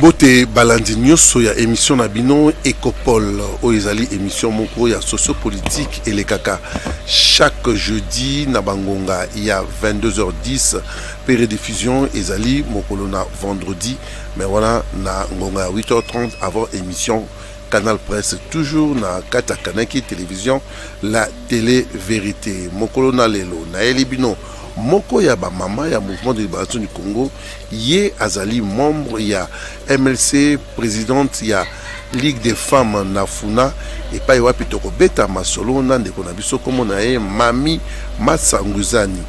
Mbote balandi nyonso ya émission na bino Ecopol, oyo ezali émission moko ya sociopolitique elekaka chaque jeudi na bangonga ya 22h10 pe rediffusion ezali mokolo na vendredi mais wana na ngonga ya 8h30 avant émission Canal Presse, toujours na kati ya Kanaki Télévision, la télé vérité. Mokolo na lelo nayeli bino moko ya ba mama ya Mouvement de Libération du Congo, ye azali membre ya MLC, présidente ya Ligue des femmes na Funa, epai wapi tokobeta masolo na ndeko na biso kombo na ye Mami Masanguzani.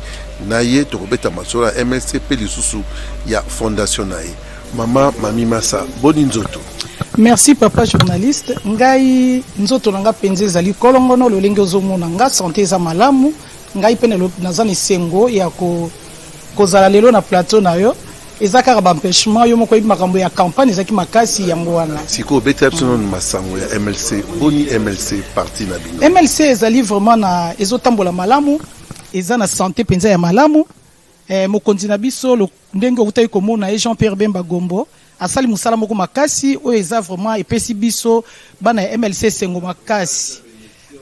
Na ye tokobeta masolo ya MLC pe lisusu ya fondation na ye. Mama Mami Massa, boni nzoto? Merci papa journaliste. Ngai nzoto na nga penza ezali kolongono, lolenge ozomona nga santé eza malamu. Ngai pe naza na esengo ya kozala lelo na plateau na yo. Eza kaka ba empêchement, yo moko oyebi makambo ya campagne ezalaki makasi, yango wana. Sikoyo obetela biso nanu masango ya MLC. Boni MLC parti na bino? MLC ezali vraiment na ezotambola malamu, eza na santé penza ya malamu. Mokonzi na biso ndenge outaki komona ye, Jean-Pierre Bemba Gombo, asali mosala moko makasi oyo eza vraiment epesi biso bana ya MLC esengo makasi.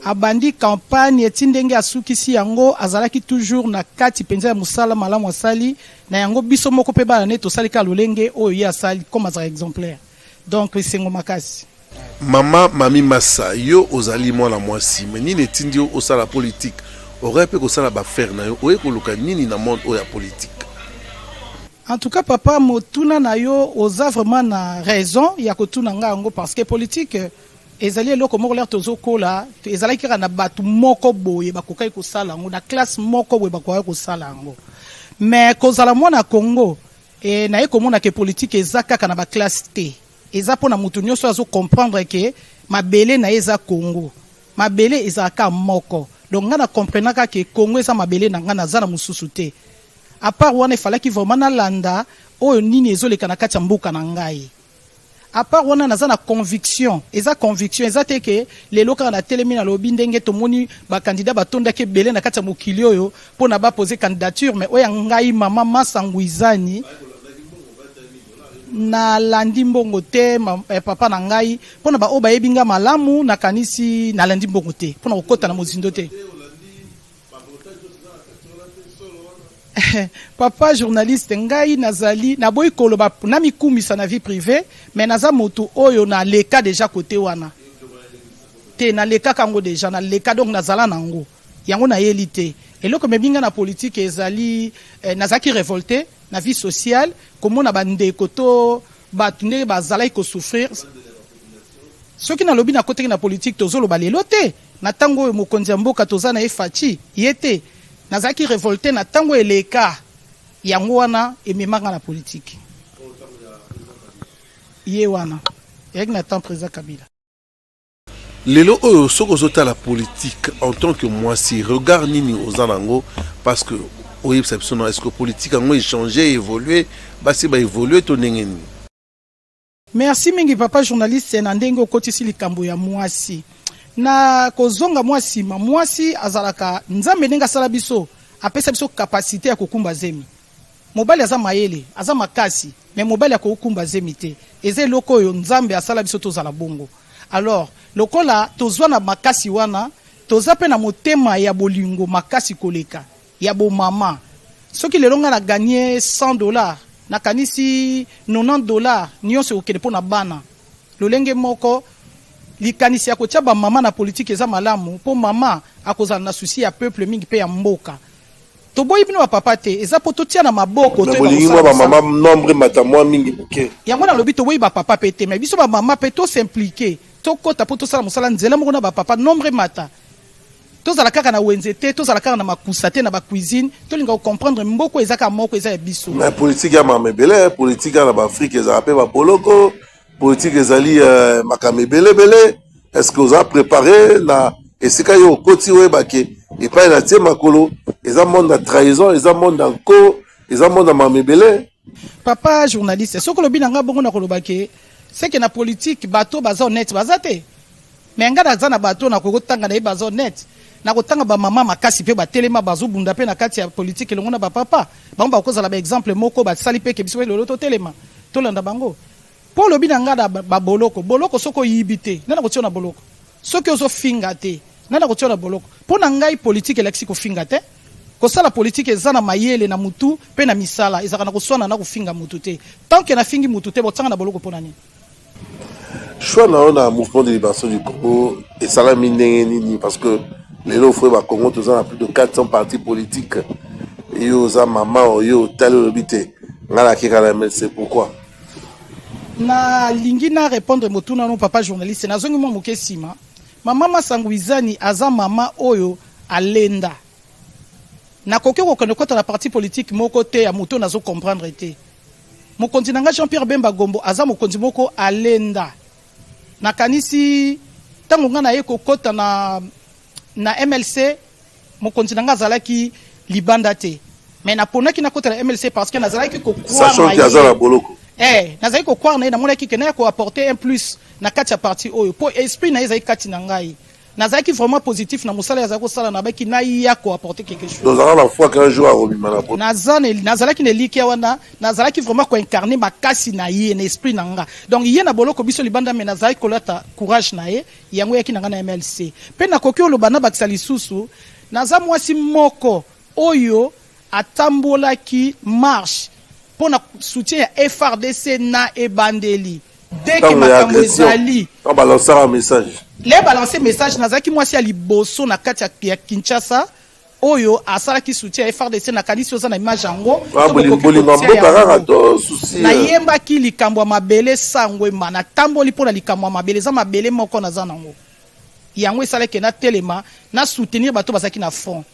Abandi campagne eti ndenge asukisi yango, azalaki toujours na kati penza ya mosala malamu asali na yango. Biso moko pe bana ne tosali kaka lolenge oyo ye asali, comme azalaka exemplaire. Donc esengo makasi. Mama Mami Massa, yo ozali mwana mwasi, mais nini etindi yo osala politique? Okoki pe kosala ba affaires na yo, oye koluka nini na monde oyo ya politique? En tout cas papa, motuna na yo oza vraiment na raison ya kotuna nga yango, parce que politique ezali eloko moko lere tozokola ezalaki kaka na bato moko boye bakokaki kosala yango, na classe moko boye bakokaki kosala yango. Mais kozala mwana Congo, naye komona ke politique eza kaka na ba classe te, eza mpona motu nyonso azo comprendre ke mabele na ye eza Congo, mabele ezalaka moko. Donc nga na comprenaka ke Congo eza mabele na nga, naza na mosusu te. À part wana, efalaki vraiment nalanda oyo nini ezoleka na kati ya mboka na ngai. À part wana, naza na conviction, eza conviction, eza te ke lelo kaka natelemi nalobi. Ndenge tomoni bacandidat batondaki ebele na kati ya mokili oyo mpona bapose candidature, mais oyo ya ngai mama Massa Nguizani, nalandi mbongo te. Papa na ngai, mpona baoyo bayebi nga malamu, nakanisi nalandi mbongo te mpona kokɔta na mozindo te. Papa journaliste, ngai nazali naboyi koloba na mikumisa na vie privée, mais naza motu oyo naleka déjà côté wana te, nalekaka yango déjà, naleka, donc nazala nango yango, nayeli te. Eloko ememi nga na politique ezali nazalaki révolté na vie sociale, komona bandeko to bato ndenge bazalaki kosouffrir. Soki nalobi nakotaki na politique, tozoloba lelo te na ntango oyo mokonzi ya mboka toza na ye Fatshi ye te. Nazalaki révolté na ntango eleka, yango wana ememanga na politique. Ye wana eyaki na temps président Kabila. Lelo oyo, soki ozotala politique en tant que mwasi, regard nini oza nango? Parce que oyebisa biso na, est ce que politique yango échange, évolue, basi baévolue to ndenge nini? Merci mingi papa journaliste na ndenge okotisi likambo ya mwasi. Na kozonga mwa nsima, mwasi azalaka Nzambe ndenge asala biso, apesa biso capacité ya kokumba zemi. Mobali aza mayele, aza makasi, mais mobali akokumba zemi te. Eza eloko oyo Nzambe asala biso tozala bongo. Alors lokola tozwa na makasi wana, toza mpe na motema ya bolingo makasi koleka ya bomama. Soki lelo ngai na gagné 100 $, nakanisi 90 $ nyonso ekokende mpo na bana. Lolenge moko, likanisi ya kotia bamama na politike eza malamu, mpo mama akozala na souci ya peuple mingi mpe ya mboka. Toboyi bino bapapa te, eza mpo totia na maboko. Bolingi mwa bamama nombre mata mwa mingi moke. Yango nalobi, toboyi bapapa mpe te, mais biso bamama mpe tos'impliquer, tokɔta mpo tosala mosala nzela moko na bapapa, nombre mata. Tozala kaka na wenze te, tozala kaka na makusa te, na bacuisine. Tolinga kocomprendre mboka eza kaka moko, eza ya biso. Mais politique ya mama ebele, politique ya na baAfrike ezala mpe baboloko, politique ezali makambo ebelebele. Est ce que oza préparé na esika yo okoti, oyebake epai na tie makolo eza monde ya trahison, eza monde ya nko, eza monde ya mama ebele? Papa journaliste, soki olobi na nga bongo, na koloba ke seke na politique bato baza honnête baza te. Mais nga naza na bato nakoki kotanga na ye baza honnête, nakotanga bamama makasi mpe batelema, bazobunda mpe na kati ya politike elongo na bapapa. Bango bakozala baexemple moko basali mpe ke biso mpe lelo totelema, tolanda bango. Mpo olobi na ngai na baboloko, boloko soki oyibi te, nani akotia na boloko? Soki ozofinga te, nani akotia na boloko? Mpo na ngai, politike elakisi kofinga te. Kosala politike eza na mayele na mutu mpe na misala, ezalaka na koswana na kofinga mutu te. Tant que nafingi mutu te, botianga na boloko mpo na nini? Choix na yo na Mouvement de Libération du Congo esalami ndenge nini? Parce que lelo ofoye bakongo toza na plus de 400 partis politiques. Yo oza mama oyo otali, olobi te, ngai nakeka na MLC, pourquoi? Nalingi na répondre motuna no, papa journaliste. Nazongi mwa moke nsima. Mama Masango Izani aza mama oyo alenda. Nakoki kokende kota na parti politique moko te ya moto nazo comprendre te. Mokonzi na ngai Jean Pierre Bemba Gombo aza mokonzi moko alenda. Nakanisi ntango ngai naye kokɔta na MLC, mokonzi na ngai azalaki libanda te, mais naponaki nakɔta na MLC parce que nazalaki Sachant que aza na boloko. Nazalaki kocroire na ye. Namonaki ke naya koapporter un plus na kati ya parti oyo, mpo esprit na ye ezalaki kati na ngai. Nazalaki vraiment positif na mosala azalaki kosala, nabaki naya koapporter quelque chose. Tozalaka na foi qu'un jour akobima na boloko. Nazalaki na elikya wana. Nazalaki vraiment koincarner makasi na ye na esprit na nga. Donc ye na boloko, biso libanda, mais nazalaki kolata courage na ye. Yango eyaki na nga na MLC. Mpe nakoki oloba, nabakisa lisusu, naza mwasi moko oyo atambolaki marche mpo na soutien ya FARDC na ebandeli dès que makambo ezali. Balansaka message. Le balance message, nazalaki mwasi ya liboso na kati ya Kinshasa oyo asalaki soutien ya FARDC. Nakanisi oza na image yango. Bolingo mboka kaka to souci? Nayembaki likambo ya mabele sangwema, natamboli mpo na likambo ya mabele. Eza mabele moko naza nango, yango esalaki natelema na soutenir bato bazalaki na front.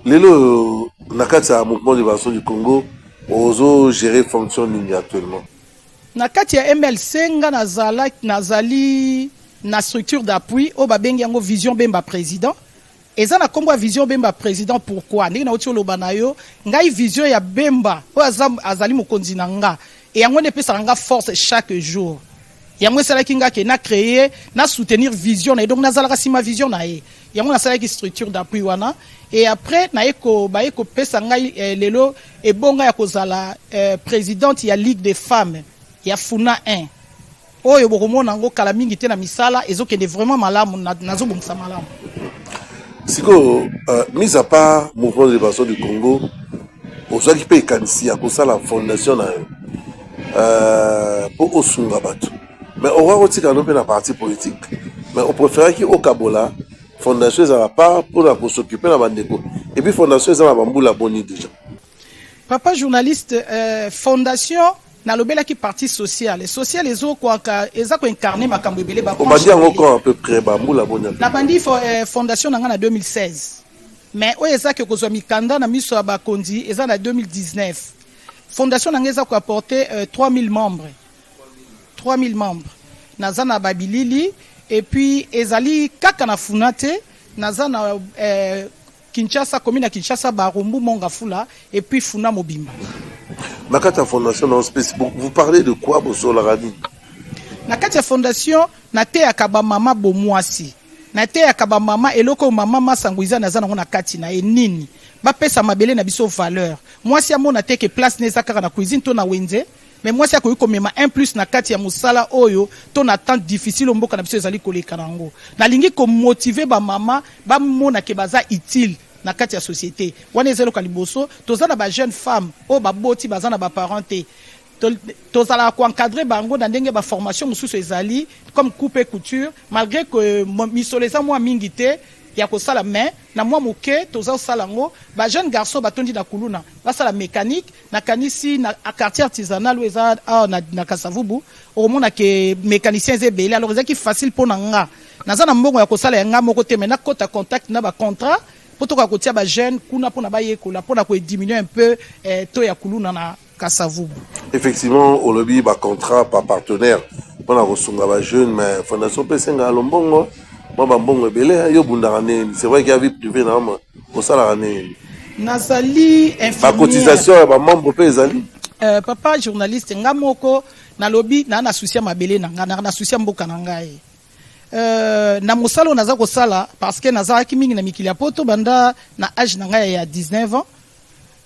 Lelo na kati ya Mouvement de Libération du Congo, ozo gérer fonction nini actuellement? Na kati ya MLC, nga nazali na structure d'appui oyo babengi yango Vision Bemba Président. Eza na nkombo ya Vision Bemba Président pourquoi? Ndenge nauti oloba na yo, ngai vision ya Bemba oyo azali mokonzi na nga, e yango nde epesaka nga force chaque jour. Yango esalaki nga ke na créer, na soutenir vision na ye. Donc nazalaka nsima vision na ye. Yango nasalaki structure d'appui wana. Et après naye ko baye kopesa ngai lelo ebonga ya kozala présidente ya Ligue des femmes ya Funa 1, oyo bokomona yango kala mingi te na misala ezokende vraiment malamu, nazobongisa malamu. Sikoyo, mise à part Mouvement de Libération du Congo, ozwaki mpe ekanisi ya kosala fondation na yo mpo osunga bato, mais okoka kotika no mpe na parti politique, mais opréféraki okabola fondation, ezala part mpona kos'occuper na bandeko. Et puis fondation eza na bambula boni déjà? Papa journaliste, fondation, nalobelaki parti social. Social ezokwaka, eza koincarner makambo ebele. Obandi yango quand à peu près, bambula boni? Nabandi fondation na ngai na 2016, mais oyo ezaki kozwa mikanda na miso ya bakonzi eza na 2019. Fondation na ngai eza koapporter 3000 membres, 3000 membres. Naza na babilili. Et puis ezali kaka na Funa te, naza na Kinshasa, commune ya Kinshasa, Barumbu, Mont-Ngafula et puis Funa mobimba. Na kati ya fondation na spécifique, vous parlez de quoi? Bosolaka nini? Na kati ya fondation, nateyaka bamama bomwasi, nateyaka bamama eloko oyo mama Masango eza naza nango na kati na ye nini. Bapesa mabele na biso valeur. Mwasi amona te ke place ne eza kaka na cuisine to na wenze, mais mwasi akoki komema un plus na kati ya mosala oyo to na temps difficile oyo mboka na biso ezali koleka na yango. Nalingi komotiver bamama bamona ke baza utile na kati ya société wana. Eza eloko ya liboso. Toza na bajeune femme oyo baboti baza na baparent te. Tozalaka koencadrer bango na ndenge baformation mosusu ezali comme coupe et couture, malgré que misolo eza mwa mingi te ya kosala, mais na mwa moke toza kosala yango. Bajeune garçon batondi na kuluna, basala mécanique. Nakanisi na quartier artisanal oyo eza awa na Kasavubu, okomona ke mécanicien eza ebele. Alors ezalaki facile mpo na nga. Naza na mbongo ya kosala ya nga moko te, mais nakota contact na bacontrat mpo tokoka kotia bajeune kuna mpona bayekola, mpona kodiminuer un peu to ya kuluna na Kasavubu. Effectivement, olobi bacontrat par partenaire mpona kosunga bajeune, mais fondation mpe esengaka lombongo, mwa bambongo ebele. Yo obundaka ndenge? C'est vrai que ya vie privée na osalaka ndenge? Nazali Bacotisation ya bamembre mpe ezali? Papa journaliste, nga moko nalobi na souci ya mabele na nga, na souci ya mboka na ngai. Na mosala oyo naza kosala, parce que nazalaki mingi na mikili ya poto banda na age na ngai ya 19 ans,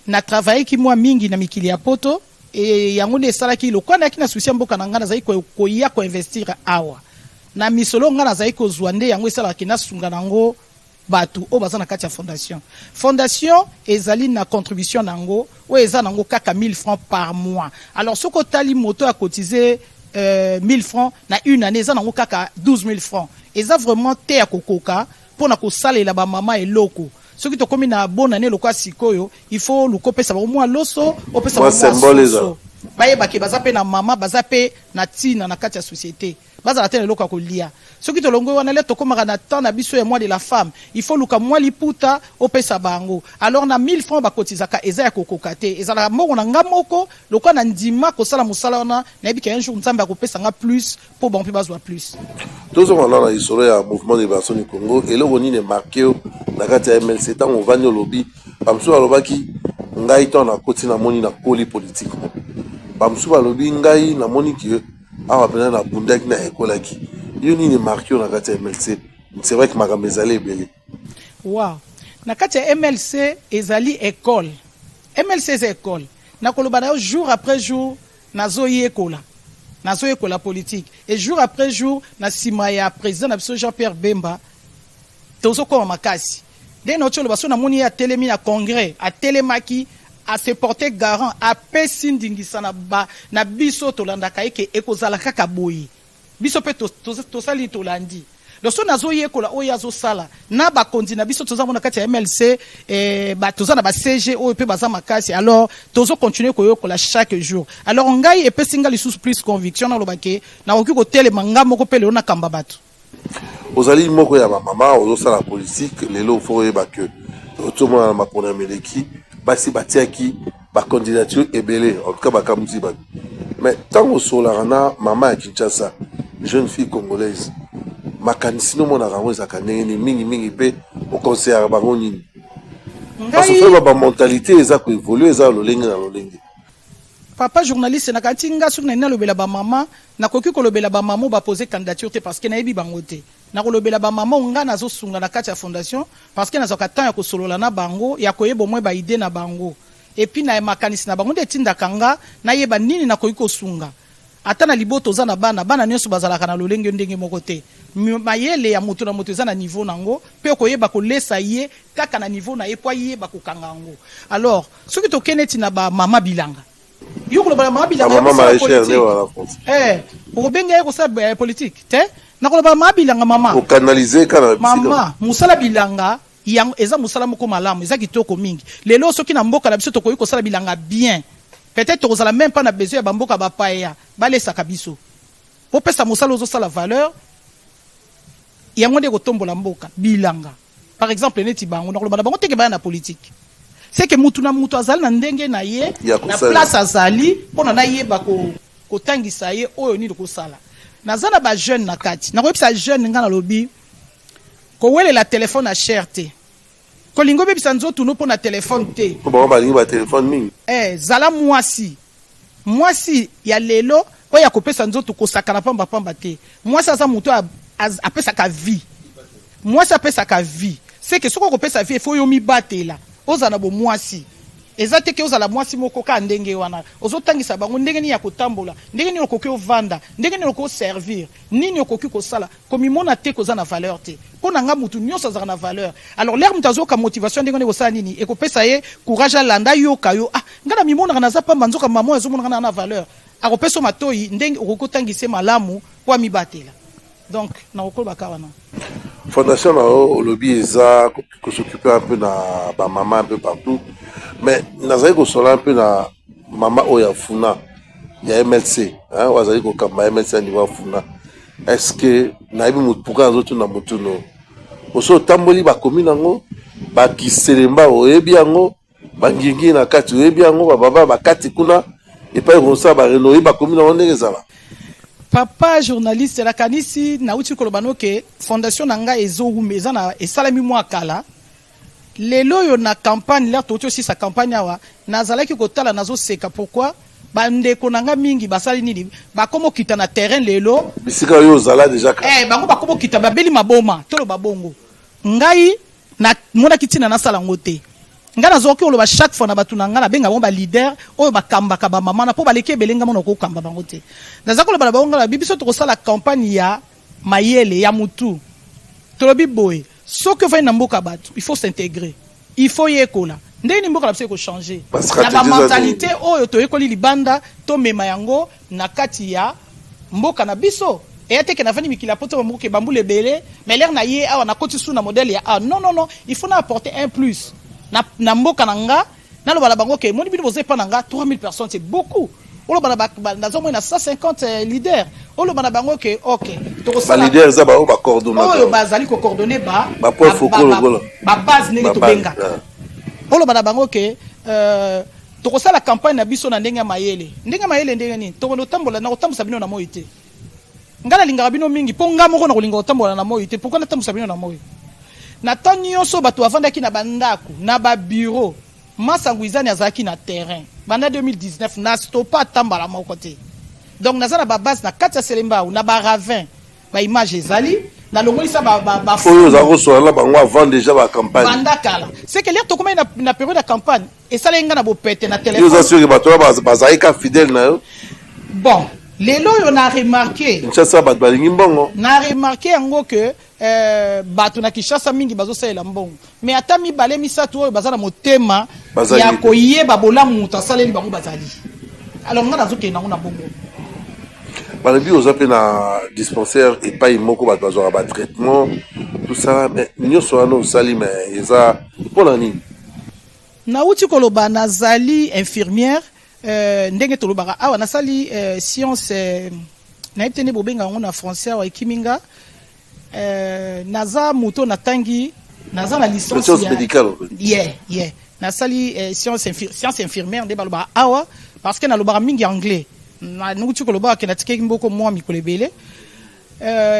na travaillaki mwa mingi na mikili ya poto. E yango nde esalaki lokola nayaki na souci ya mboka na ngai, nazali koya koinvestir awa na misolo ngai nazali kozwa. Nde yango esalaka ke nasunga nango bato oyo baza na kati ya fondation. Fondation ezali na contribution nango oyo eza nango kaka 1000 francs par mois. Alors soki otali moto akotize 1000 francs na une année, eza nango kaka 12 000 francs. Eza vraiment te ya kokoka mpona kosalela bamama eloko. Soki tokomi na bonne année lokola sikoyo, il faut luka opesa bango mwa loso, opesa Mwa bango mwa symbole eza. soso, bayebake baza mpe na mama, baza mpe na ntina na kati ya société, bazala te na eloko ya kolia. Soki tolongwe wana, le tokomaka na temps na biso ya mois de la femme, il faut luka mwa liputa opesa bango. Alors na 1000 francs bakotizaka eza ya kokoka te. Ezalaka mbongo na nga moko. Lokola na ndima kosala mosala wana, nayebi ke un jour Nzambe akopesa nga plus mpo bango mpe bazwa plus. Tozonga na lisolo ya Mouvement de libération du Congo. Eloko nini emarquer yo na kati ya MLC ntango ovandi? Olobi bamosusu balobaki: "Ngai ntango nakoti, namoni nakoli politiquement." Bamosusu balobi: "Ngai namoni ke awa mpenza nabundaki, na ekolaki." Yo, nini emarquer yo na kati ya MLC? C'est vrai que makambo ezali ebele. Wow, na kati ya MLC ezali école. MLC eza école. Nakoloba na yo, jour après jour nazoyekola, nazoyekola politique. Et jour après jour, na nsima ya président na biso Jean Pierre Bemba, tozokoma makasi. Ndenge nauti oloba, so namoni ye atelemi na congrès, atelemaki, ase porter garant, apesi ndingisa na biso tolandaka ye ke ekozala kaka boye. Biso mpe tosali, tolandi. Donc so nazoyekola oyo azosala na bakonzi na biso, toza mona kati ya MLC, toza na ba CG oyo mpe baza makasi. Alors tozocontinue koyekola chaque jour. Alors ngai epesi nga lisusu plus conviction, naloba ke nakoki kotelema nga moko mpe lelo nakamba bato. Ozali moko ya bamama ozosala politique lelo. Faut oyeba ke tozomona na mapona ya meleki, basi batiaki bacandidature ebele, en tout cas bakamwisi bato. Mais ntango osolaka na mama ya Kinshasa, jeune fille congolaise, makanisi nomonaka yango ezalaka ndenge nini mingimingi, mpe oconseillaka bango nini? Parce que Ngai bamentalité eza koévoluer, eza lolenge na lolenge. Papa journaliste, nakati nga soki nani nalobela bamama, nakoki kolobela bamama oyo bapose candidature te, parce que nayebi bango te. Nakolobela bamama oyo nga nazosunga na kati ya fondation, parce que nazwaka temps ya kosolola na bango, ya koyeba omwe baidées na bango et puis na makanisi na bango nde etindaka nga nayeba nini nakoki kosunga. Ata na libota, oza na bana, bana nyonso bazalaka na lolenge ndenge moko te. Mayele ya moto na moto eza na niveau nango, mpe okoyeba kolesa ye kaka na niveau na ye mpo ayeba kokanga yango. Alors soki tokei neti na bamama bilanga, yo koloba na mama bilanga ya bamama kosala maraîchère nde politique. wana France. Okobenga ye kosala politique te. Nakoloba mama bilanga, mama okanalize kaka na bisika. Mama, mosala bilanga yango eza mosala moko malamu, eza kitoko mingi. Lelo soki na mboka na biso tokoki kosala bilanga bien, peut-être tokozala même pas na besoin ya bamboka bapaya balesaka biso. Popesa mosala ozosala valeur, yango nde kotombola mboka. Bilanga par exemple, neti bango, nakoloba na bango teke baya na politique, c'est que mutu na mutu azali na ndenge na ye Ya na kosala. place azali mpona nayeba kotangisa ye oyo nini kosala. Naza na bajeune na kati, nakoyebisa jeune, nga nalobi kowelela telefone ya cher te, kolinga obebisa nzoto no mpo na telefone te. Po bango balingi batelefone mingi. Zala mwasi, mwasi ya lelo oyo akopesa nzoto kosakana pambapamba te. Mwasi aza moto apesaka vie. Mwasi apesaka vie, c'est que soki okopesa vie, efo yo mibatela, ozala na bomwasi. Eza te ke ozala mwasi moko kaka ndenge wana. Ozotangisa bango ndenge nini ya kotambola, ndenge nini okoki ovanda, ndenge nini okoki oservir, nini okoki kosala. Komimona te koza na valeur te. Mpo na nga, mutu nyonso azalaka na valeur. Alors l'heure moto azoyoka motivation ndenge wana, ekosala nini? Ekopesa ye courage, alanda, ayoka yo: "Ah, nga na mimonaka naza pamba, nzoka mama oyo azomonaka na valeur." Akopesa yo matoi ndenge okoki otangisa ye malamu mpo amibatela. Donc nakokolobaka wana. Fondation na yo, olobi eza kos'occuper un peu na bamama un peu partout, mais nazali kosola un peu na mama oyo ya Funa ya MLC, hein, oyo azali kokamba MLC ya niveau ya Funa. Est ce que nayebi motu pourquoi azotuna motuno? Oso otamboli bakomi nango bakiselemba, oyebi yango, bangingi na kati, oyebi yango, bababa bakati kuna epai kosala bareno, oyebi bakomi nango ndenge ezala? Papa journaliste, nakanisi nauti koloba no ke fondation na ngai ezowuma, eza na esalami mwa kala. Lelo oyo na campagne, l'heure touti osisa campagne awa, nazalaki kotala, nazoseka. Pourquoi? Bandeko na ngai mingi basali nini? Bakoma okita na terrain lelo. Bisika oyo ozala déjà kala. Bango bakoma okita, babeli maboma, toloba bongo. Ngai namonaki ntina nasala yango te. Nga nazwaki koloba chaque fois na bato na nga, nabenga bango baleader oyo bakambaka bamama na mpo baleki ebele, nga mona kokamba bango te. Naza koloba na bango, nga na biso tokosala campagne ya mayele ya mutu. Tolobi boye: soki ofandi na mboka bato, il faut s'intégrer, il faut yekola ndenge nini mboka na biso ekochange na bamentalité oyo toyekoli libanda, tomema yango na kati ya mboka na biso. Eya te ke navandi mikili ya poto bamboka bambula ebele, mais l'heure na ye awa nakoti su na modèle ya ah non, non, non, il faut na apporter un plus na mboka na nga. Naloba na bango ke moni bino boza epa na nga 3000 personnes, c'est beaucoup. Oloba na nazomona na 150 leader, oloba na bango ke ok. Baleader eza bango bacoordonnateur. Oyo bazali kocoordonner ba bapoint focaux lokola babase ndenge tobengaka. Oloba na bango ke tokosala campagne na biso na ndenge ya mayele. Ndenge ya mayele ndenge nini? Tokotambola na kotambusa bino na moi te. Ngai nalingaka bino mingi mpo ngai moko na kolinga kotambola na moi te. Pourquoi natambusa bino na moi? Na temps nyonso bato bavandaki na bandako, na babureau, Masango Izani azalaki na terrain banda 2019, na stopa ata mbala moko te. Donc naza na babase na kati ya Selembao, na baravin, baimage ezali, nalongolisa. Oyo oza kosola na bango avant déjà bacampagne? Banda kala. C'est que l'heure tokomai na période ya campagne, esalaki nga na bopete na téléphone. Oza sûr bato wana bazalaki ka fidèle na yo? Bon, lelo oyo na remarqué Kinshasa bato balingi mbongo. Na remarqué yango ke bato na Kinshasa mingi bazosalela mbongo, mais ata mibale misato oyo baza na motema ya koyeba bolamu moto asaleli bango bazali. Alors nga nazokende yango na bongo. Balobi oza mpe na dispensaire epai moko bato bazwaka batraitement, tout ça, mais nyonso wana osali, mais eza mpona nini? Nauti koloba, nazali infirmière. Ndenge tolobaka awa, nasali science, nayebi te nde bobenga yango na français awa, ekimi nga. Naza moto natangi, naza na licence science médicale. Yeah, nasali science infirmière nde balobaka awa, parce que nalobaka mingi anglais. Nauti kolobaka ke natikaki mboko mwa mikolo ebele.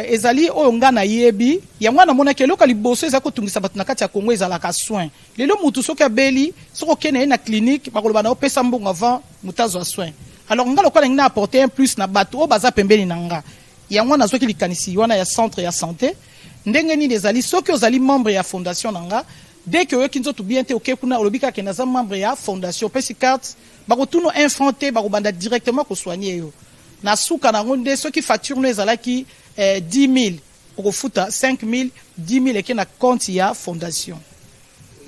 Ezali oyo nga nayebi yango wana. Namonaki eloko ya liboso eza kotungisa bato na kati ya Congo ezalaka soin. Lelo mutu soki abeli, soki okende ye na clinique, bakoloba na opesa mbongo avant moto azwa soin. Alors nga lokola nalingi na apporter un plus na bato oyo baza pembeni na nga, yango wana nazwaki likanisi wana ya centre ya santé. Ndenge nini ezali? Soki ozali membre ya fondation na nga, dès que oyoki nzoto bien te, oke kuna, olobi kaka naza membre ya fondation, opesi carte, bakotuna un franc te, bakobanda directement kosoigner yo. Na suka na yango nde soki facture no ezalaki 10 000, okofuta 5 000, 10 000 eke na compte ya fondation.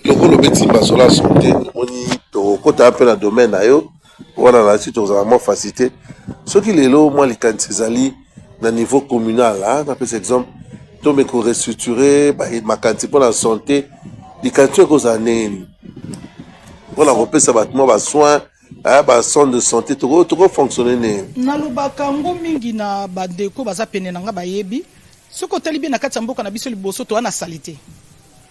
Lokola obeti masolo ya santé, omoni tokokota mpe na domaine na yo wana na si tozala mwa facilité. Soki lelo mwa likanisi ezali na niveau communal, napesa exemple, tome korestructure makanisi mpona santé, likanisi oyo ekozala ndenge nini mpona kopesa bato mwa basoin, bacentre de santé, tokofonctionne ndenge? Nalobaka yango mingi na bandeko baza pene na nga, bayebi. Soki otali bien na kati ya mboka na biso, liboso toza na saleté.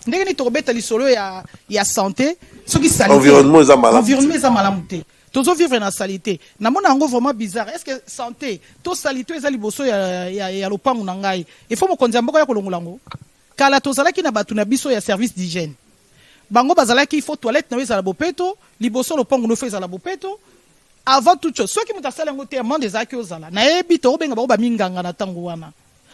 Ndenge nini tokobeta lisolo ya santé soki environnement eza malamu? Environnement eza malamu te, tozovivre na saleté. Namona yango vraiment bizarre. Est ce que santé to saleté eza liboso ya lopango na ngai, il faut mokonzi ya mboka ya kolongola yango? Kala tozalaki na bato na biso ya service d'hygiène, bango bazalaki, il faut toilette na yo ezala bopeto, liboso lopango no faut ezala bopeto avant toute chose. Soki moto asala yango te, amende ezalaki ozala. Nayebi tokobenga bango baminganga na ntango wana.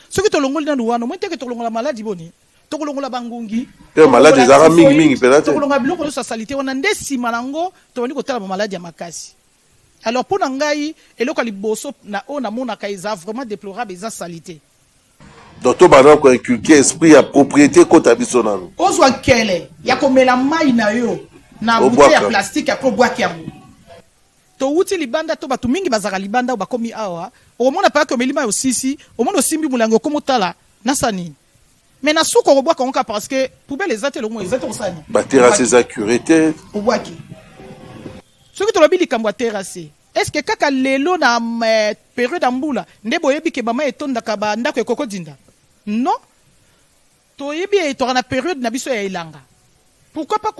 Soki tolongoli nanu wana, omoni teke tokolongola maladi boni, tokolongola bangungi. Te, maladi ezalaka mingimingi mpenza te. Tokolongola biloko nyonso ya saleté wana, nde nsima nango tobandi kotala bamaladi ya makasi. Alors mpo na ngai, eloko ya liboso na oyo namonaka eza vraiment déplorable eza saleté. Donc tobanda koinculquer esprit ya propriété ekota biso nanu. Ozwa nkele ya komela mai na yo na bouteille ya plastique, après obwaki yango. Towuti libanda to bato mingi bazalaka libanda oyo bakomi awa, okomona payaki omeli mai, osisi, omoni osimbi molangi, okomi otala nasa nini, mais na suka okobwaka yango kaka parce que poubelle eza te, elongo eza te, kosala nini? Baterrasse eza curé te. Obwaki. Soki tolobi likambo ya terrasse, est ce que kaka lelo na période ya mbula nde boyebi ke bama etondaka, bandako ekokodinda? Non, toyebi etwaka na période na biso ya elanga. Pourquoi pas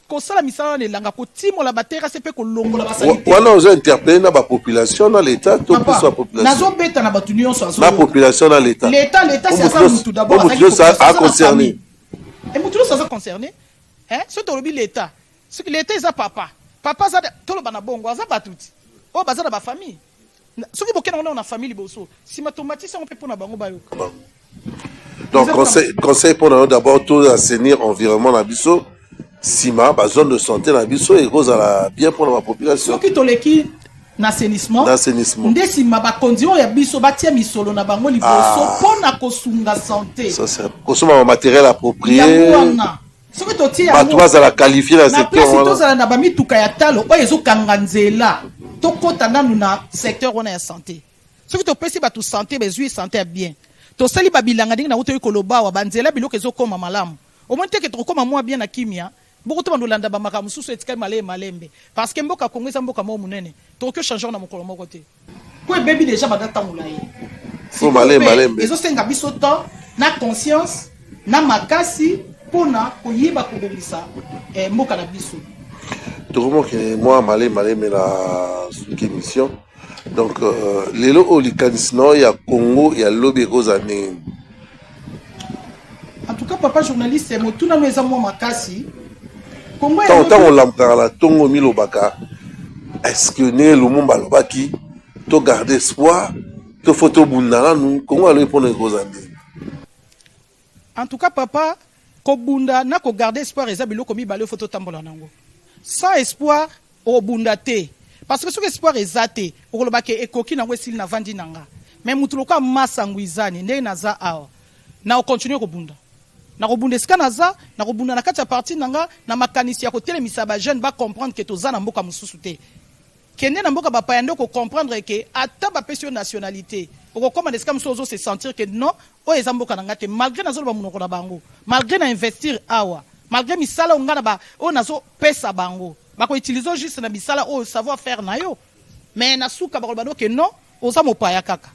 kosala misala wana elanga, kotimola baterrasse mpe kolongola basaleté? Wana oza interpellé na bapopulation, na l'état to plus bapopulation? Nazobeta na bato nyonso. Na population, na l'état. L'état, l'état si aza mutu d'abord. Mutu nyonso aconcerné. Mutu nyonso aza concerné. Soki tolobi l'état, soki l'état eza papa, papa aza, toloba na bongo, aza bato ti oyo baza na bafamille. Soki bokenda ngo na famille liboso, nsima tomatisi yango mpe mpo na bango bayoka. Donc conseil mpona yo, d'abord to assainir environnement na biso. Nsima bazone de santé na biso ekozala bien mpona bapopulation. Soki toleki na assainissement, na assainissement, nde nsima bakonzi oyo ya biso batia misolo na bango liboso mpona kosunga santé. Ça, c'est kosomba bamatériel approprié. Yango wana, soki totie bato yango bazala qualifié na na secteur place, wana. Tozala na bamituka ya talo oyo ezokanga nzela, tokɔta nanu na secteur wana ya santé. Soki topesi bato santé, bezwi santé ya bien, tosali babilanga ndenge nauti koloba awa, banzela, biloko ezokóma malamu, omoni teke tokokóma mwa bien na kimia. Boko to bandolanda bamakambo mosusu etikali maleye malembe, parce que mboka Kongo eza mboka moko monene, tokoki ochanger na mokolo moko te, po ebebi déjà banda ntango na ye. Faut malembe, malembe. Ezosenga biso temps na conscience na makasi mpona koyeba kobongisa mboka na biso. Tokomokende mwa malembe malembe na suki émission. Donc lelo oyo, likanisi na oyo ya Congo ya lobi ekozala ndenge nini? En tout cas, papa journaliste, motuna no eza mwa makasi. Kongo ya ntango lobi- ntango olamukaka na ntongo, milobaka est ce que ndenge Lumumba alobaki, to garde espoir, to faut tobunda nanu? Kongo alobi mpona ekozala ndenge? En tout cas, papa, kobunda na kogarde espoir eza biloko mibale faut totambola nango. Sans espoir, okobunda te, parce que soki espoir eza te, okoloba ke ekoki nango, esili, navandi na nga. Mais mutu lokola Masango Izani, ndenge naza awa, na okontinue kobunda, nakobunda esika naza, nakobunda na kati ya parti na nga, na makanisi ya kotelemisa bajeune bacomprendre ke toza na mboka mosusu te. Kende na mboka bapaya nde okocomprendre ke ata bapesi yo nationalité, okokóma na esika mosusu ozo se sentir ke non, oyo eza mboka na nga te, malgré nazoloba monoko na bango, malgré na investir awa, malgré misala oyo nga na ba oyo nazopesa bango, bakoutilize juste na misala oyo savoir faire na yo, mais na suka bakoloba no ke non, oza mopaya kaka.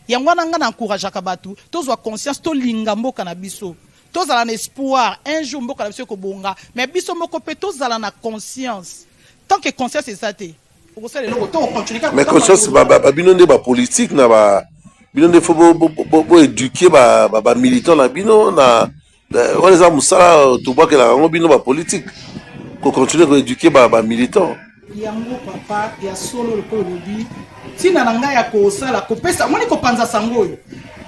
Yango wana nga na encourageaka bato tozwa conscience, tolinga mboka na biso, tozala na espoir, un jour mboka na biso ekobonga. Mais biso moko mpe tozala na conscience. Tant que conscience eza te, okosala eloko to okontinue kaka. Mais conscience, babino nde bapolitique na ba bino nde faut boéduquer bamilitant na bino. Na wana eza mosala tobwakelaka yango bino bapolitique, kocontinue koéduquer bamilitant. Yango, papa, ya solo, lokola olobi, ntina na ngai ya kosala, kopesa, omoni, kopanza sango oyo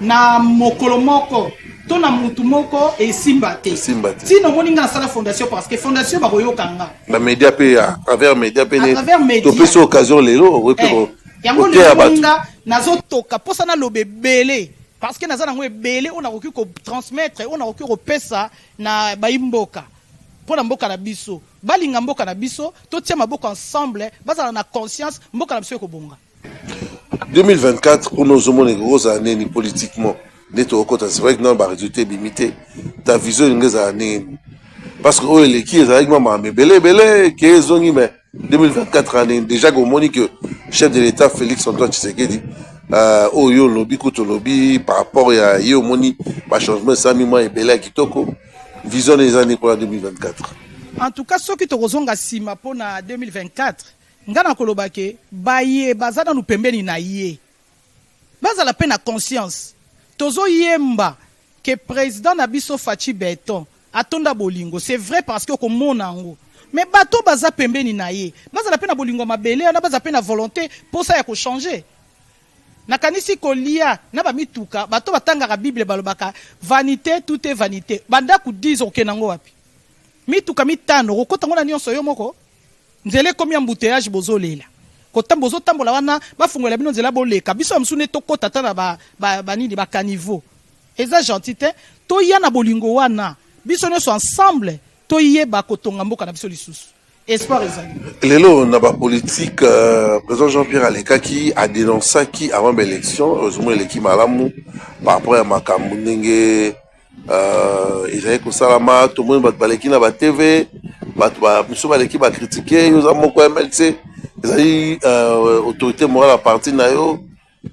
na mokolo moko to na mutu moko esimba te. Esimba te. Ntina omoni ngai nasala fondation, parce que fondation bakoyoka nga. Na média mpe, à travers média mpe. À travers média. Topesi occasion lelo, okoki mpe Yango koteya lelo bato. Nga nazotoka mposa naloba ebele, parce que naza nango ebele oyo nakoki kotransmettre, oyo nakoki kopesa na bayimboka mpo na mboka na biso. Balinga mboka na biso, totia maboko ensemble, bazala na conscience, mboka na biso ekobonga. 2024 mpona ozomona ekozala nini politiquement nde tokokota? C'est vrai que nano barésultat ebimi te. Ta vision elingi ezala nini? Parce que oyo eleki ezalaki mwa makambo ebele ebele ke ezongi, mais 2024 année déjà komoni que chef de l'État Félix Antoine Tshisekedi, oyo olobi kutu, olobi par rapport ya ye, omoni bachangement esalami mwa ebele ya kitoko. Vision eza nini mpona 2024? En tout cas, soki tokozonga nsima mpo na 2024, nga na koloba ke baye baza nanu pembeni na ye bazala mpe na conscience. Tozoyemba ke président na biso Fatshi Béton atonda bolingo, c'est vrai, parce que okomona yango, mais bato baza pembeni na ye bazala mpe na bolingo ya mabele wana, baza mpe na volonté, mposa ya kochanger. Nakanisi kolia na bamituka, bato batangaka Bible balobaka vanité, tout est vanité. Bandako 10, okende yango wapi? Mituka mitano, okokota ngo na nyonso yo moko? Nzela ekomi embouteillage, bozolela kotambola, bozotambola wana, bafungolela bino nzela boleka. Biso ya mosusu nde tokɔta ata na banini, bacaniveau. Eza gentil te. Toya na bolingo wana, biso nyonso ensemble, toyeba kotonga mboka na biso lisusu. Espoir ezali. Lelo na bapolitique, président Jean Pierre alekaki, adénonçaki avant baélection. Heureusement eleki malamu par rapport ya makambo ndenge ezali kosalama. Tomoni bato baleki na batv, bato mosusu baleki bacritiquer yo. Oza moko ya MLC, ezali autorité morale ya parti na yo,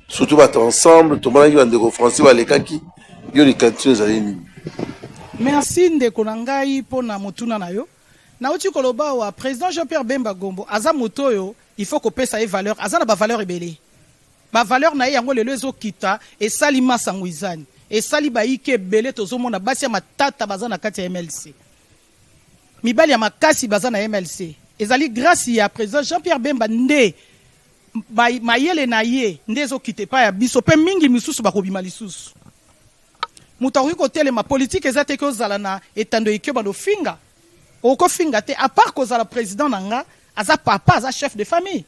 surtout bato ensemble. Tomonaki bandeko Français balekaki yo. Likanisi ezali nini? Merci, ndeko na ngai, mpona motuna na yo. Nauti koloba awa, président Jean Pierre Bemba Gombo aza moto oyo il faut kopesa ye valeur. Aza na bavaleur ebele, bavaleur na ye yango lelo ezokita, esali masango izani, esali bayike ebele. Tozomona basi ya matata baza na kati ya MLC, mibali ya makasi baza na MLC. Ezali grâce ya président Jean Pierre Bemba nde mayele na ye nde ezokita epai ya biso, mpe mingi misusu bakobima lisusu. Moto akoki kotelema, politike eza te ke ozala na etando eke balofinga. Okofinga te, à part kozala président na nga, aza papa, aza chef de famille.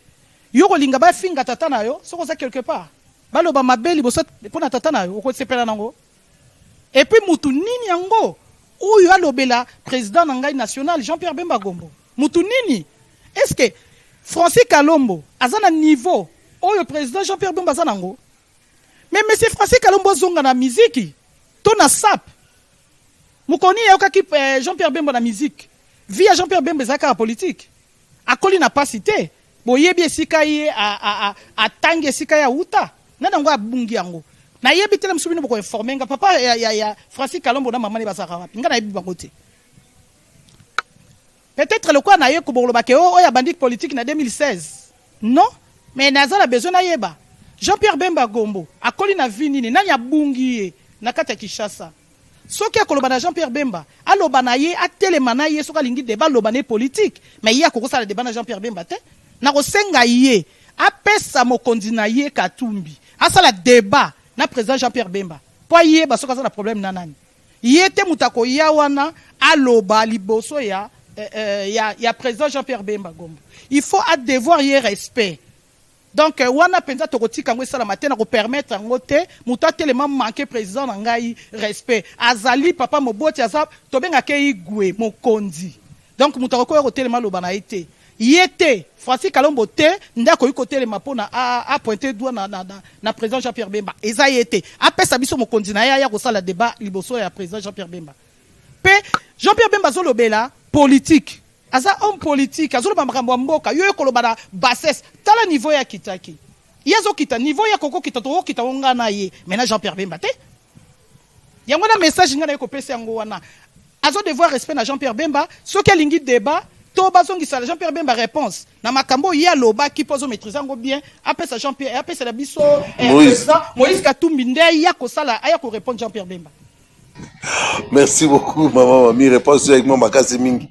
Yo kolinga bafinga tata na yo soki oza quelque part, baloba mabe liboso mpo na tata na yo, okosepela nango? Et puis mutu nini yango oyo alobela président na ngai national Jean-Pierre Bemba Gombo? Mutu nini? Est ce que Francis Kalombo aza na niveau oyo président Jean-Pierre Bemba aza nango? Mais monsieur Francis Kalombo azonga na miziki to na sap mokoni ayokaki Jean-Pierre Bemba na musique. Vie ya Jean-Pierre Bemba ezalaki kaka politique. Akoli na pasi te. Boyebi esika ye atangi, esika ye awuta. Nani yango abungi yango? Nayebi te. Na mosusu bino bokoinforme nga. Papa ya Francis Kalombo na mama ne bazalaka wapi? Nga nayebi bango te. Peut-être lokola naye koboloba ke oyo abandi politique na 2016, non, mais naza na besoin nayeba Jean-Pierre Bemba Gombo akoli na vie nini, nani abungi ye na kati ya Kinshasa. Soki akoloba na Jean-Pierre Bemba, aloba na ye, atelema na ye. Soki alingi débat, aloba na ye politique, mais ye akokosala débat na Jean-Pierre Bemba te. Nakosenga ye apesa mokonzi na ye Katumbi asala débat na président Jean-Pierre Bemba mpo ayeba soki aza na problème na nani. Ye te moto akoya wana aloba liboso ya président Jean-Pierre Bemba Gombo. Il faut adevoir ye respect. Donc wana mpenza tokotika yango esalama te, na kopermettre yango te. Moto atelema manque président na ngai respect. Azali papa moboti, aza tobengaka ye igwe mokonzi. Donc moto akoki koya kotelema aloba na ye te. Ye te, Francis Kalombo te nde akoki kotelema mpona apointe doigt na président Jean Pierre Bemba. Eza ye te. Apesa biso mokonzi na ye aya kosala débat liboso ya président Jean Pierre Bemba. Mpe Jean Pierre Bemba azolobela politique, aza homme politique, azoloba makambo ya mboka. Yo ekoloba na bassesse, tala niveau ye akitaki. Ye azokita niveau ye akokokita, tokokita ngo nga na ye, mais na Jean Pierre Bemba te. Yango wana message ngai naye kopesa yango wana. Azodevoir respect na Jean Pierre Bemba. Soki alingi débat to bazongisala Jean Pierre Bemba réponse na makambo oyo ye alobaki mpo azomaîtrise yango bien, apesa Jean Pierre, apesela biso Moïse. Président Moïse Katumbi nde aya kosala, aya korépondre Jean Pierre Bemba. Merci beaucoup, mama Mami. Réponse avec moi makasi mingi.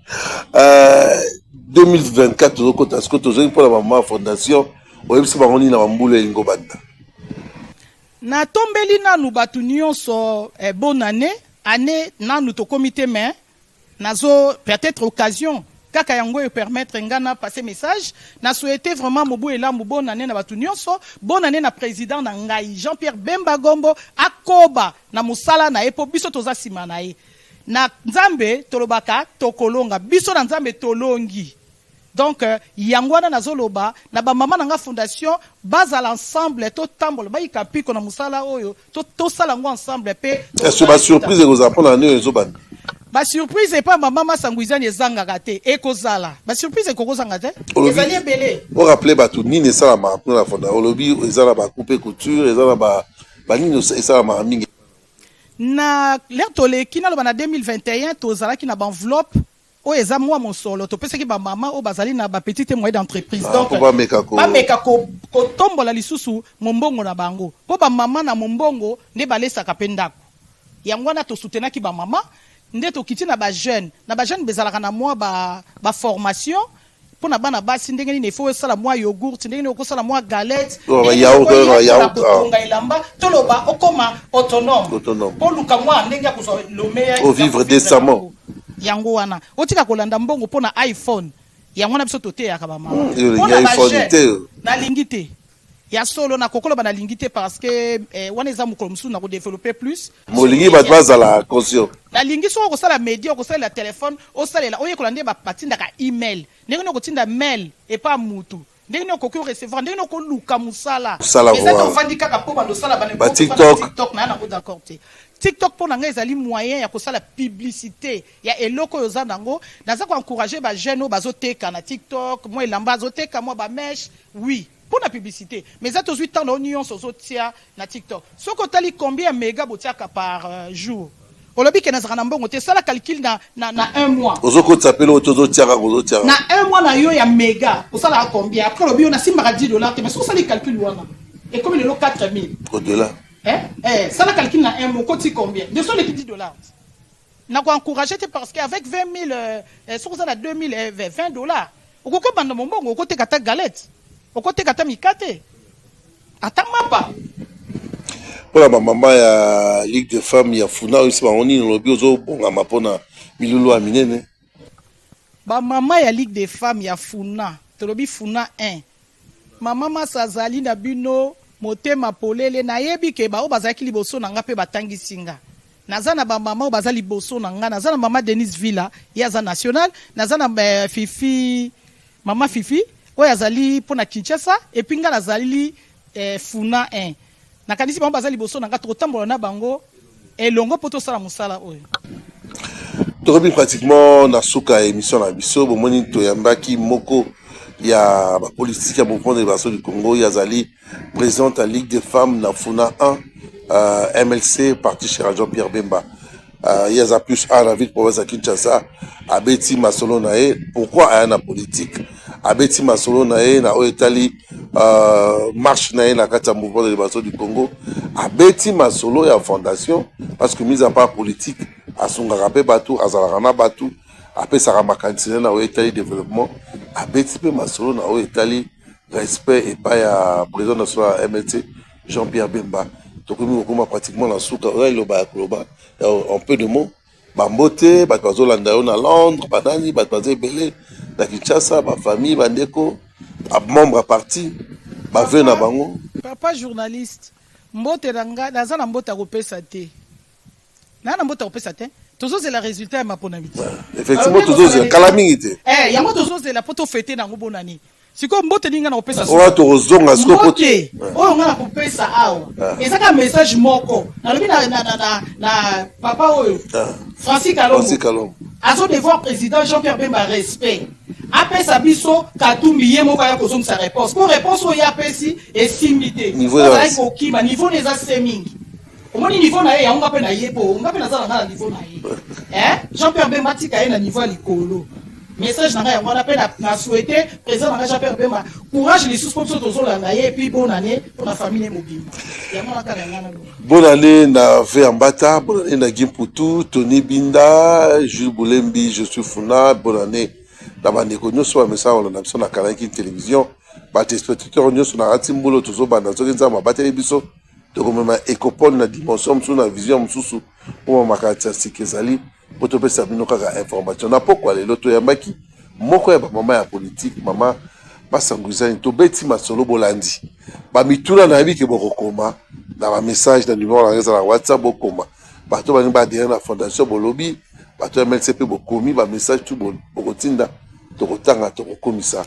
2024 tozokota siko, tozongi mpona mama fondation. Oyebisi bango nini na bambula elingo banda? Natombeli nanu bato nyonso bonne année. Année nanu tokomi te, mais nazo peut-être occasion kaka yango oyo permettre nga na passer message. Na souhaite vraiment mobu elamu, bonne année na bato nyonso, bonne année na président na ngai Jean-Pierre Bemba Gombo. Akoba na mosala na ye mpo biso toza nsima na ye. Na Nzambe tolobaka tokolonga, biso na Nzambe tolongi. Donc yango wana nazoloba na bamama na nga fondation, bazala ensemble, totambola, bayika mpiko na mosala oyo, tosala yango ensemble mpe. Est-ce basurprise ekozala mpona nini ezobanda? Basurprise epa mama Masangu Izani ezangaka te. Ekozala basurprise, ekokozanga te. Ezali ebele. Orappele bato nini esalamaka mpona na fondation. Olobi eza na bacoupe couture, eza na banini esalamaka mingi? Na l'heure toleki, naloba na 2021, tozalaki na baenveloppe oyo eza mwa mosolo topesaki bamama oyo bazali na bapetite et moyenne d'entreprise. Donc bameka bameka kotombola lisusu mombongo na bango, mpo bamama na mombongo nde balesaka mpe ndako. Yango wana tosutenaki bamama. Nde tokiti na bajeune, na bajeune bezalaka na mwa baformation mpo na bana basi, ndenge nini ifo osala mwa yogourt, ndenge nini okosala mwa galette, kotonga elamba, toloba okoma autonome, mpo luka mwa ndenge ya kozwa lome. Vivre décemment. Yango wana otika kolanda mbongo mpo na iPhone. Yango wana biso toteyaka bamama. Mpona bajeune, nalingi te ya solo nakokoloba nalingi te, parce que wana eza mokolo mosusu nakodéveloppe plus. Molingi bato bazala conscient. Nalingi soki okosala média, okosalela telefone, osalela, oyekola nde batindaka email, ndenge nini okotinda mail epa mutu, ndenge nini okoki orecevoir, ndenge nini okoluka mosala. Eza te ovandi kaka mpo bando osala. TikTok. Naya nango d'accord te. TikTok mpo na ngai ezali moyen ya kosala publicité ya eloko oyo oza nango. Naza koencourage bajeune oyo bazoteka na TikTok, mwa elamba azoteka, mwa bamèche, oui, mpo na publicité. Mais eza tozwi ntango na yo nyonso ozotia na TikTok. Soki otali combien ya méga botiaka par jour, olobi ke nazalaka na mbongo te. Sala calcul na un mois. Ozokotisa pele oyo tozotiaka, ozotiaka. Na un mois na yo ya méga osalaka combien? Après olobi yo nasimbaka 10 $ te, mais soki osali calcul wana ekomi lelo 4000. Au-delà. Eh, sala calcul na un mois okoti combien nde so oleki 10 $. Nakoencourage te, parce que avec 20 000, soki oza na 2 000, 20 $, okoki obanda mombongo, okoteka ata galette, okoteka ata mikate, ata mapa. Mpona bamama ya Ligue de Femmes ya Funa, oyebisi bango nini? Olobi ozobongama mpona milulu ya minene. Ba mama ya ligue des femmes ya funa, tolobi funa 1. Mama Masa azali na bino motema polele, nayebi ke ba oyo bazalaki liboso na nga pe batangisi nga. Naza na ba mama oyo baza liboso na nga, naza na mama Denise Villa, ye aza national, naza na Fifi, mama Fifi oyo azali pona Kinshasa, et puis nga nazali Funa 1. Nakanisi bango baza liboso na nga, tokotambola na bango elongo po tosala mosala oyo. Tokomi pratiquement na suka ya émission na biso. Bomoni, toyambaki moko ya bapolitique ya Mouvement de Libération du Congo. Ye azali présidente ya Ligue des femmes na Funa 1, MLC, parti cher Jean-Pierre Bemba. Ye aza plus a na ville province ya Kinshasa. Abeti masolo na ye pourquoi aya na politique, abeti masolo na ye na oyo etali marche na ye na kati ya Mouvement de Libération du Congo, abeti masolo ya fondation, parce que mise à part politique, asungaka mpe bato, azalaka na bato, apesaka makanisi na ye na oyo etali développement. Abeti mpe masolo na oyo etali respect epai ya président national ya MLC, Jean-Pierre Bemba. Tokomi kokóma pratiquement na suka. Oyo eloba ya koloba en peu de mots, bambote bato bazolanda yo na Londres, banani, bato baza ebele na Kinshasa, bafamille, bandeko, membre ya parti, bavœux na bango. Papa journaliste, mbote na nga, naza na mbote ya kopesa te, naa na mbote ya kopesa te. Tozozela résultat ya maponami te. Effectivement, tozozela kala mingi te. Yango tozozela mpo tofete nango bonani. Sikoyo mbote nini nga na kopesa? Oyo tokozonga sikoyo. Mbote oyo nga na kopesa awa eza kaka message moko. Nalobi na papa oyo Francis Kalombo, azo devoir président Jean-Pierre Bemba respect. Apesa biso Katumbi ye moko aya kozongisa réponse, po réponse oyo ye apesi esimbi te. Azalaki kokima, niveau na eza se mingi. Omoni niveau na ye, yango nga mpe na ye, po nga mpe naza na nga na niveau na ye. Jean-Pierre Bemba atika ye na niveau ya likolo. Message na ngai yango wana. Mpe na souhaite président na ngai Jean Pierre Bemba courage lisusu, mpo biso tozolanda ye. Et puis bonne année mpo na famille mobimba. Yango wana kaka yango wana. Bonne année na V Ambata, bonne année na Gimputu, Tony Binda, Jules Boulembi, je suis Funa, bonne année na bandeko nyonso bamesana kolanda biso na Kanaki Télévision, batéléspectateur nyonso na kati mbula. Tozobanda, soki Nzambe abateli biso, tokomema Ecopole na dimension mosusu, na vision mosusu, mpo makanisi ya sika ezali mpo topesa bino kaka information. Na pokwa lelo, toyambaki moko ya bamama ya politike, mama Masangwizani. Tobeti masolo, bolandi bamituna. Nayebi ke bokokoma na bamessage na numero nanga eza na WhatsApp. Bokoma, bato balingi baadhérer na fondation, bolobi, bato ya MLC mpe bokomi bamessage tu bokotinda, tokotanga, tokokomisa,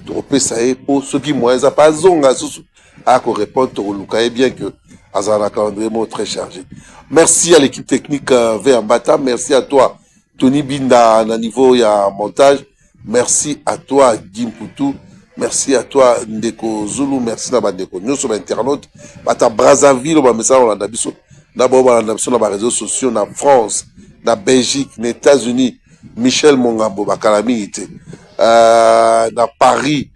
tokopesa ye, mpo soki moyen eza mpe azonga susu aya korépondre, tokoluka ye, bien que azala na calendrier moko très chargé. Merci à l'équipe technique, V Ambata, merci à toi Tony Binda na niveau ya montage, merci à toi Guy Mputu, merci à toi ndeko Zulu, merci na bandeko nyonso bainternaute, bato ya Brazzaville oyo bamesana kolanda biso, na bao balanda biso na baréseaux sociaux na France, na Belgique, na États-Unis, Michel Mongambo, bakala mingi te, na Paris,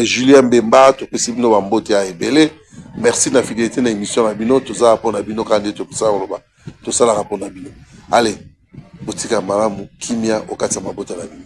Julien Mbemba. Topesi bino bambote ya ebele. Merci na fidélité na émission na bino. Tozala mpo na bino kaka nde topesaka koloba, tosalaka mpo na bino. Allez, botika malamu, kimia okati ya mabota na bino.